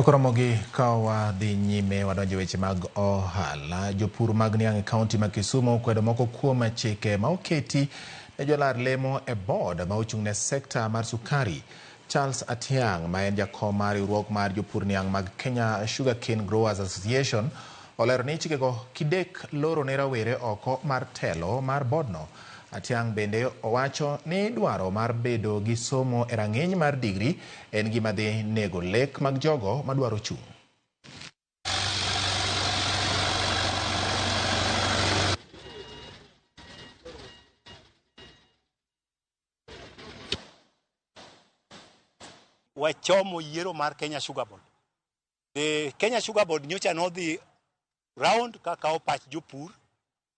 Koromogi ka wadhi nyime wadonjo e weche mag ohala. Jopur mag niang' e kaunti ma Kisumu okwedo moko kuom chike ma oketi ne jolar lemo e board ma ochung' ne sekta mar sukari. Charles Atiang' ma en jakom mar riwruok mar jopur niang' mag Kenya Sugarcane Growers Association olero ni chikego kidek loro ne rawere oko mar telo mar boardno. Atiang' bende owacho ni dwaro mar bedo gi somo e rang'iny mar digri en gima dhi nego lek mag jogo madwaro chung'. Wachomo yiero mar Kenya Sugar Board. The Kenya Sugar Board nyocha nodhi round ka kawo pach jopur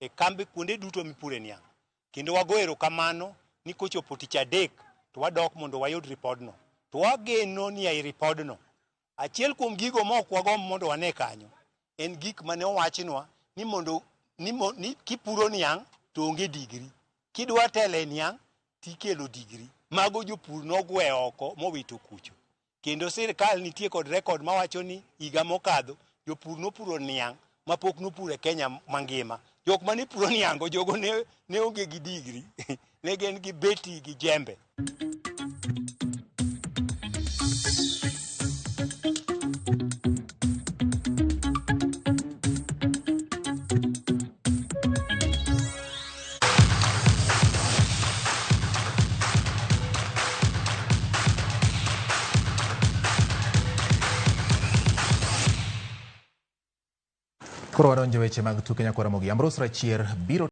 e kambi kuonde duto mipure niang'. Kendo wago erokamano ni kochopo tich adek to wadok mondo wayud ripodno. To wageno ni ei ripodno, achiel kuom gigo ma ok wagomb mondo wane kanyo en gik mane owachnwa ni mondo ni kipuro niang' to onge digri. Kidwa telo e niang' tikelo digri. Mago jopur nogwe oko mowito kucho. Kendo sirkal nitie kod rekod mawacho ni higa mokadho jopur nopuro niang' mapok nopuro e Kenya mangima. Jok mane puro niang' go jogo ne onge gi digri. Ne gin gi beti gi jembe. Koro wadonjo weche mag tuke nyakwara Mogi. Ambrose Rachier biro